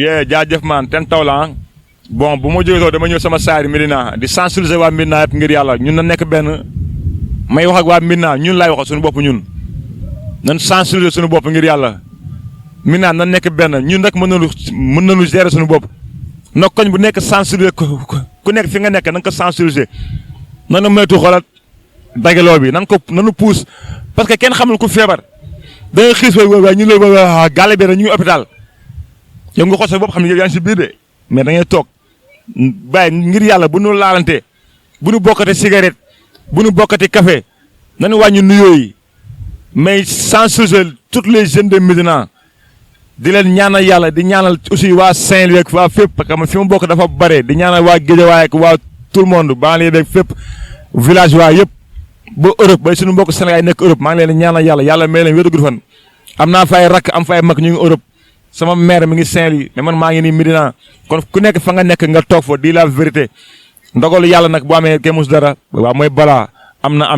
yee jaajëf man ten taw la bon bu ma jógee dama ñëw sama saari Medina di sensibiliser waa Medina yëpp ngir yàlla ñun na nekk benn may wax ak waa Medina ñun laay waxal suñu bopp ñun nan sensibiliser suñu bopp ngir yàlla Medina na nekk benn ñun rek mën nañu gérer suñu bopp na koñ bu nekk sensibiliser ku nekk fi nga nekk na nga ko sensibiliser nanu moytu xoolal dagaloo bi nanu puus parce que kenn xamul ku feebar da nga xiis waay ñu la gàlle bi rek ñu ngi hôpital yow nga xool sa bopp xam ne yow yaa ngi si biir de mais da ngay toog bàyyi ngir yàlla bu nu laalante bu nu bokkate cigarette bu nu bokkate café nañu wàññi nuyoo yi mais sensibiliser toutes les jeunes de Medina di leen ñaanal yàlla di ñaanal aussi waa Saint-Louis ak waa fépp parce que fi mu bokk dafa bare di ñaanal waa Guédiawaye ak waa tout le monde banlieue beeg fépp village waa yëpp ba Europe ba suñu mbokk Sénégal yi nekk Europe maa ngi leen di ñaanal yàlla may leen wér-gu fan am naa fay rakk am fay mag ñu ngi Europe sama mère mi ngi Saint-Louis mais man maa ngi nii Medina kon ku nekk fa nga nekk nga toog fa di la vérité ndogalu yàlla nag boo amee kenn mus dara waaw mooy balaa am na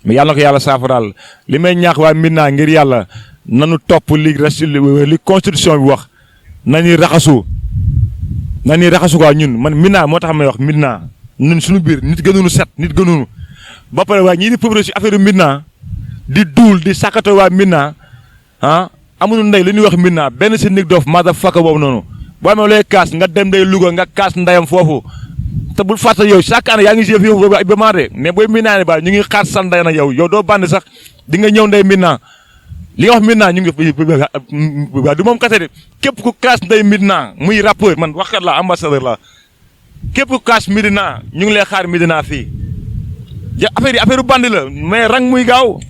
mais yàlla na ko yàlla saafaraal li may ñaax waa Medina ngir yàlla nanu topp li constitution bi wax nañuy raxasu quoi ñun man Medina moo tax may wax Medina ñun suñu biir nit gënuñu set nit gënuñu ba pare waa ñii di publier ci affaire Medina di duul di sàkkato waa Medina amuñu ndey li ñuy wax Medina benn si nitdoff motherfucker boobu noonu boo amee looy kaas nga dem day Louga nga kaas ndeyam foofu te bul fàtte yow chaque année yaa ngi jëf yow ba maate mais booy Medina ne ba ñu ngi xaar sa ndey nag yow doo bandi sax di nga ñëw ndey Medina li nga wax Medina ñu ngi waa du moom kese de képp ku kaas ndey Medina muy rappeur man waxkat la ambassadeur la képp ku kaas Medina ñu ngi lay xaar Medina fii affaire bandi la mais rang muy gaaw